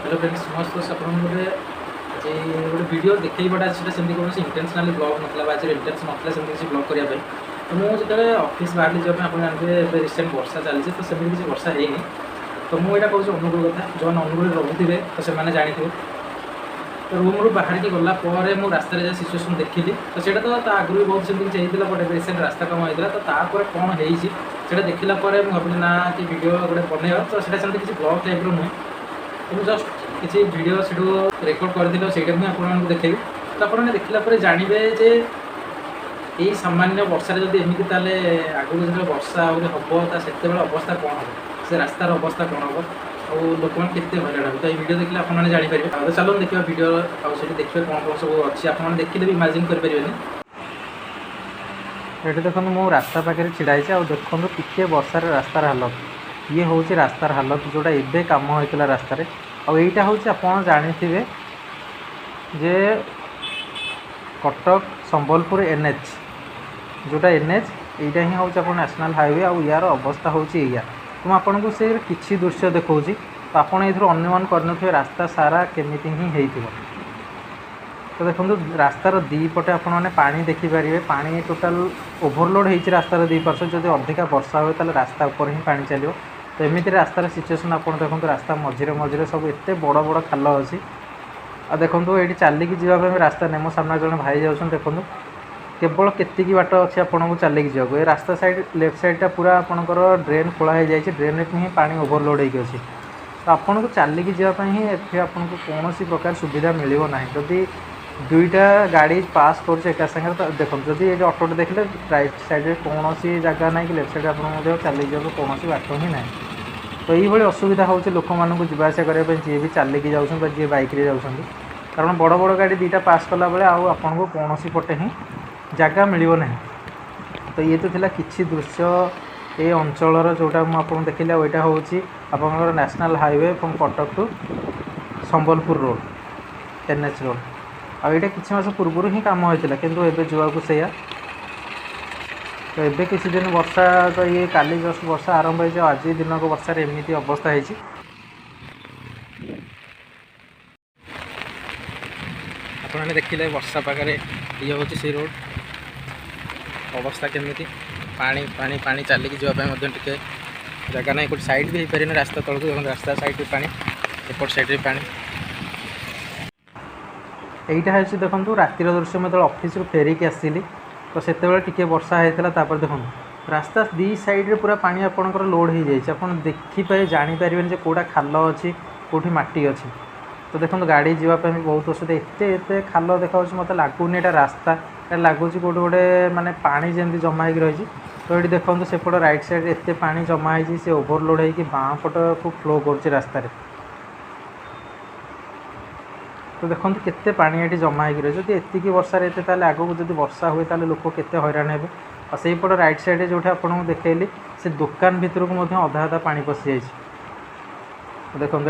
Hello friends, ମୁଁ ଆଶୁତୋଷ। ଆପଣଙ୍କୁ ଗୋଟେ ଆଜି ଗୋଟେ ଭିଡ଼ିଓ ଦେଖେଇବାଟା, ସେଟା ସେମିତି କୌଣସି ଇଣ୍ଟେନ୍ସନାଲି ବ୍ଲଗ୍ ନଥିଲା ବା ଆଜିର ଇଣ୍ଟେନ୍ସନ୍ ନଥିଲା ସେମିତି କିଛି ବ୍ଲଗ୍ କରିବା ପାଇଁ। ତ ମୁଁ ଯେତେବେଳେ ଅଫିସ୍ ବାହାରିଲି ଯିବା ପାଇଁ, ଆପଣ ଜାଣିଥିବେ ଏବେ ରିସେଣ୍ଟ ବର୍ଷା ଚାଲିଛି, ତ ସେମିତି କିଛି ବର୍ଷା ହେଇନି। ତ ମୁଁ ଏଇଟା କହୁଛି ଅନୁଗୁଳ କଥା, ଯେଉଁମାନେ ଅନୁଗୁଳରେ ରହୁଥିବେ ତ ସେମାନେ ଜାଣିଥିବେ। ତ ରୁମ୍ରୁ ବାହାରିକି ଗଲା ପରେ ମୁଁ ରାସ୍ତାରେ ଯାହା ସିଚୁଏସନ୍ ଦେଖିଲି, ତ ସେଇଟା ତ ତା ଆଗରୁ ବି ବହୁତ ସେମିତି କିଛି ହେଇଥିଲା, ବଟ୍ ଏବେ ରିସେଣ୍ଟ ରାସ୍ତା କାମ ହେଇଥିଲା, ତ ତାପରେ କ'ଣ ହେଇଛି ସେଇଟା ଦେଖିଲା ପରେ ମୁଁ ଭାବିଲି ନା କି ଭିଡ଼ିଓ ଗୋଟେ ବନେଇବା। ତ ସେଇଟା ସେମିତି କିଛି ବ୍ଲଗ୍ ଟାଇପ୍ର ନୁହେଁ, ତ ମୁଁ ଜଷ୍ଟ କିଛି ଭିଡ଼ିଓ ସେଠୁ ରେକର୍ଡ଼ କରିଥିଲି ଆଉ ସେଇଟା ମୁଁ ଆପଣମାନଙ୍କୁ ଦେଖେଇବି। ତ ଆପଣମାନେ ଦେଖିଲା ପରେ ଜାଣିବେ ଯେ ଏଇ ସାମାନ୍ୟ ବର୍ଷାରେ ଯଦି ଏମିତି, ତାହେଲେ ଆଗକୁ ଯେତେବେଳେ ବର୍ଷା ଆହୁରି ହେବ ତା ସେତେବେଳେ ଅବସ୍ଥା କ'ଣ ହେବ, ସେ ରାସ୍ତାର ଅବସ୍ଥା କ'ଣ ହେବ ଆଉ ଲୋକମାନେ କେତେ ହଇରାଣ ହେବେ, ତ ଏଇ ଭିଡ଼ିଓ ଦେଖିଲେ ଆପଣମାନେ ଜାଣିପାରିବେ। ଆଉ ତ ଚାଲନ୍ତୁ ଦେଖିବା ଭିଡ଼ିଓ ଆଉ ସେଠି ଦେଖିବା କ'ଣ କ'ଣ ସବୁ ଅଛି। ଆପଣମାନେ ଦେଖିଲେ ବି ଇମାଜିନ୍ କରିପାରିବେନି। ଏଠି ଦେଖନ୍ତୁ, ମୁଁ ରାସ୍ତା ପାଖରେ ଛିଡ଼ା ହେଇଛି ଆଉ ଦେଖନ୍ତୁ ଟିକେ ବର୍ଷାରେ ରାସ୍ତାର ହାଲତ। ଇଏ ହେଉଛି ରାସ୍ତାର ହାଲତ, ଯେଉଁଟା ଏବେ କାମ ହେଇଥିଲା ରାସ୍ତାରେ। ଆଉ ଏଇଟା ହେଉଛି, ଆପଣ ଜାଣିଥିବେ ଯେ କଟକ ସମ୍ବଲପୁର ଏନ୍ଏଚ୍, ଯେଉଁଟା ଏନ୍ଏଚ୍, ଏଇଟା ହିଁ ହେଉଛି ଆପଣ ନ୍ୟାସନାଲ୍ ହାଇୱେ ଆଉ ୟାର ଅବସ୍ଥା ହେଉଛି ଏଇଆ। ତ ମୁଁ ଆପଣଙ୍କୁ ସେ କିଛି ଦୃଶ୍ୟ ଦେଖାଉଛି, ତ ଆପଣ ଏଥିରୁ ଅନୁମାନ କରିନଥିବେ ରାସ୍ତା ସାରା କେମିତି ହିଁ ହେଇଥିବ। ତ ଦେଖନ୍ତୁ, ରାସ୍ତାର ଦୁଇ ପଟେ ଆପଣମାନେ ପାଣି ଦେଖିପାରିବେ। ପାଣି ଟୋଟାଲ୍ ଓଭରଲୋଡ଼ ହେଇଛି ରାସ୍ତାର ଦୁଇ ପାର୍ଶ୍ୱ। ଯଦି ଅଧିକା ବର୍ଷା ହୁଏ, ତାହେଲେ ରାସ୍ତା ଉପରେ ହିଁ ପାଣି ଚାଲିବ। ତ ଏମିତି ରାସ୍ତାର ସିଚୁଏସନ୍ ଆପଣ ଦେଖନ୍ତୁ, ରାସ୍ତା ମଝିରେ ମଝିରେ ସବୁ ଏତେ ବଡ଼ ବଡ଼ ଖାଲ ଅଛି। ଆଉ ଦେଖନ୍ତୁ, ଏଇଠି ଚାଲିକି ଯିବା ପାଇଁ ବି ରାସ୍ତା ନାହିଁ। ମୋ ସାମ୍ନାରେ ଜଣେ ଭାଇ ଯାଉଛନ୍ତି। ଦେଖନ୍ତୁ, କେବଳ କେତିକି ବାଟ ଅଛି ଆପଣଙ୍କୁ ଚାଲିକି ଯିବାକୁ। ଏ ରାସ୍ତା ସାଇଡ଼୍ ଲେଫ୍ଟ ସାଇଡ଼୍ଟା ପୁରା ଆପଣଙ୍କର ଡ୍ରେନ୍ ଖୋଳା ହେଇଯାଇଛି। ଡ୍ରେନ୍ରେ ହିଁ ପାଣି ଓଭରଲୋଡ଼ ହେଇକି ଅଛି। ତ ଆପଣଙ୍କୁ ଚାଲିକି ଯିବା ପାଇଁ ହିଁ ଏଠି ଆପଣଙ୍କୁ କୌଣସି ପ୍ରକାର ସୁବିଧା ମିଳିବ ନାହିଁ। ଯଦି ଦୁଇଟା ଗାଡ଼ି ପାସ୍ କରୁଛି ଏକା ସାଙ୍ଗରେ, ତ ଦେଖନ୍ତୁ, ଯଦି ଏଇ ଯେଉଁ ଅଟୋଟା ଦେଖିଲେ, ରାଇଟ୍ ସାଇଡ଼୍ରେ କୌଣସି ଜାଗା ନାହିଁ କି ଲେଫ୍ଟ ସାଇଡ଼୍ରେ ଆପଣଙ୍କୁ ମଧ୍ୟ ଚାଲିକି ଯିବାକୁ କୌଣସି ବାଟ ହିଁ ନାହିଁ। ତ ଏଇଭଳି ଅସୁବିଧା ହେଉଛି ଲୋକମାନଙ୍କୁ ଯିବା ଆସିବା କରିବା ପାଇଁ, ଯିଏ ବି ଚାଲିକି ଯାଉଛନ୍ତି ବା ଯିଏ ବାଇକ୍ରେ ଯାଉଛନ୍ତି। କାରଣ ବଡ଼ ବଡ଼ ଗାଡ଼ି ଦୁଇଟା ପାସ୍ କଲାବେଳେ ଆଉ ଆପଣଙ୍କୁ କୌଣସି ପଟେ ହିଁ ଜାଗା ମିଳିବ ନାହିଁ। ତ ଇଏ ତ ଥିଲା କିଛି ଦୃଶ୍ୟ ଏ ଅଞ୍ଚଳର, ଯେଉଁଟା ମୁଁ ଆପଣଙ୍କୁ ଦେଖିଲି। ଆଉ ଏଇଟା ହେଉଛି ଆପଣଙ୍କର national highway from Cuttack to Sambalpur road, NH road. ଆଉ ଏଇଟା କିଛି ମାସ ପୂର୍ବରୁ ହିଁ କାମ ହେଇଥିଲା, କିନ୍ତୁ ଏବେ ଯୋଉଆକୁ ସେଇଆ। ତ ଏବେ କିଛି ଦିନ ବର୍ଷା, ତ ଇଏ କାଲି ଜଷ୍ଟ ବର୍ଷା ଆରମ୍ଭ ହେଇଛି ଆଉ ଆଜି ଦିନକ ବର୍ଷାରେ ଏମିତି ଅବସ୍ଥା ହେଇଛି। ଆପଣମାନେ ଦେଖିଲେ ବର୍ଷା ପାଗରେ ଇଏ ହେଉଛି ସେଇ ରୋଡ଼ ଅବସ୍ଥା କେମିତି। ପାଣି, ପାଣି, ପାଣି। ଚାଲିକି ଯିବା ପାଇଁ ମଧ୍ୟ ଟିକେ ଜାଗା ନାହିଁ। କେଉଁଠି ସାଇଡ଼୍ ବି ହେଇପାରିବନି ରାସ୍ତା ତଳକୁ। ଦେଖନ୍ତୁ, ରାସ୍ତା ସାଇଡ଼୍ରେ ପାଣି, ଏପଟ ସାଇଡ଼୍ରେ ପାଣି। ଏଇଟା ହେଉଛି ଦେଖନ୍ତୁ ରାତିର ଦୃଶ୍ୟ। ମୁଁ ଯେତେବେଳେ ଅଫିସରୁ ଫେରିକି ଆସିଲି, ତ ସେତେବେଳେ ଟିକେ ବର୍ଷା ହେଇଥିଲା। ତାପରେ ଦେଖନ୍ତୁ, ରାସ୍ତା ଦୁଇ ସାଇଡ଼୍ରେ ପୁରା ପାଣି ଆପଣଙ୍କର ଲୋଡ଼ ହେଇଯାଇଛି। ଆପଣ ଦେଖିପାରି ଜାଣିପାରିବେନି ଯେ କେଉଁଟା ଖାଲ ଅଛି, କେଉଁଠି ମାଟି ଅଛି। ତ ଦେଖନ୍ତୁ, ଗାଡ଼ି ଯିବା ପାଇଁ ବି ବହୁତ ଅସୁବିଧା। ଏତେ ଏତେ ଖାଲ ଦେଖାଯାଉଛି, ମୋତେ ଲାଗୁନି ଏଇଟା ରାସ୍ତା। ଏଇଟା ଲାଗୁଛି କେଉଁଠି ଗୋଟେ ମାନେ ପାଣି ଯେମିତି ଜମା ହେଇକି ରହିଛି। ତ ଏଇଠି ଦେଖନ୍ତୁ, ସେପଟ ରାଇଟ୍ ସାଇଡ଼୍ରେ ଏତେ ପାଣି ଜମା ହେଇଛି, ସେ ଓଭରଲୋଡ଼ ହେଇକି ବାଁ ପଟକୁ ଫ୍ଲୋ କରୁଛି ରାସ୍ତାରେ। ତ ଦେଖନ୍ତୁ, କେତେ ପାଣି ଏଠି ଜମା ହେଇକି ରହିଛି। ଯଦି ଏତିକି ବର୍ଷାରେ ଏତେ, ତାହେଲେ ଆଗକୁ ଯଦି ବର୍ଷା ହୁଏ, ତାହେଲେ ଲୋକ କେତେ ହଇରାଣ ହେବେ? ଆଉ ସେଇପଟ ରାଇଟ୍ ସାଇଡ଼୍ରେ ଯେଉଁଠି ଆପଣଙ୍କୁ ଦେଖେଇଲି, ସେ ଦୋକାନ ଭିତରକୁ ମଧ୍ୟ ଅଧା ଅଧା ପାଣି ପଶିଯାଇଛି। ତ ଦେଖନ୍ତୁ,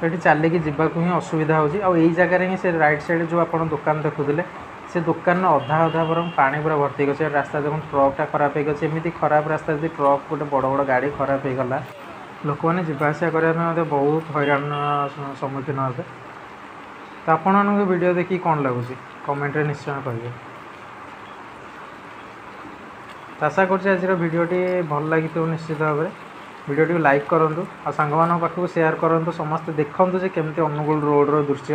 ଏଠି ଚାଲିକି ଯିବାକୁ ହିଁ ଅସୁବିଧା ହେଉଛି। ଆଉ ଏଇ ଜାଗାରେ ହିଁ ସେ ରାଇଟ୍ ସାଇଡ଼୍ ଯେଉଁ ଆପଣ ଦୋକାନ ଦେଖୁଥିଲେ, ସେ ଦୋକାନର ଅଧା ଅଧା ବରଂ ପାଣି ପୁରା ଭର୍ତ୍ତି ହେଇକି ଅଛି। ରାସ୍ତା ଦେଖନ୍ତୁ, ଟ୍ରକ୍ଟା ଖରାପ ହେଇକି ଅଛି। ଏମିତି ଖରାପ ରାସ୍ତା, ଯଦି ଟ୍ରକ୍, ଗୋଟେ ବଡ଼ ବଡ଼ ଗାଡ଼ି ଖରାପ ହେଇଗଲା, ଲୋକମାନେ ଯିବା ଆସିବା କରିବା ପାଇଁ ମଧ୍ୟ ବହୁତ ହଇରାଣ ସମ୍ମୁଖୀନ ହେବେ। ତ ଆପଣମାନଙ୍କୁ ଭିଡ଼ିଓ ଦେଖିକି କ'ଣ ଲାଗୁଛି, କମେଣ୍ଟରେ ନିଶ୍ଚୟ କହିବେ। ତ ଆଶା କରୁଛି ଆଜିର ଭିଡ଼ିଓଟି ଭଲ ଲାଗିଥିବ ନିଶ୍ଚିତ ଭାବରେ। ଭିଡ଼ିଓଟିକୁ ଲାଇକ୍ କରନ୍ତୁ ଆଉ ସାଙ୍ଗମାନଙ୍କ ପାଖକୁ ସେୟାର କରନ୍ତୁ। ସମସ୍ତେ ଦେଖନ୍ତୁ ଯେ କେମିତି ଅନୁଗୁଳ ରୋଡ଼ର ଦୃଶ୍ୟ।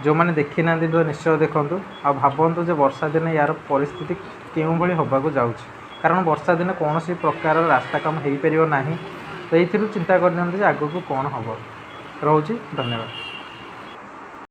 ଯେଉଁମାନେ ଦେଖିନାହାନ୍ତି ତ ନିଶ୍ଚୟ ଦେଖନ୍ତୁ ଆଉ ଭାବନ୍ତୁ ଯେ ବର୍ଷା ଦିନେ ୟାର ପରିସ୍ଥିତି କେଉଁଭଳି ହେବାକୁ ଯାଉଛି। କାରଣ ବର୍ଷା ଦିନେ କୌଣସି ପ୍ରକାର ରାସ୍ତା କାମ ହେଇପାରିବ ନାହିଁ। ତ ଏଇଥିରୁ ଚିନ୍ତା କରିନିଅନ୍ତୁ ଯେ ଆଗକୁ କ'ଣ ହେବ। ରହୁଛି, ଧନ୍ୟବାଦ।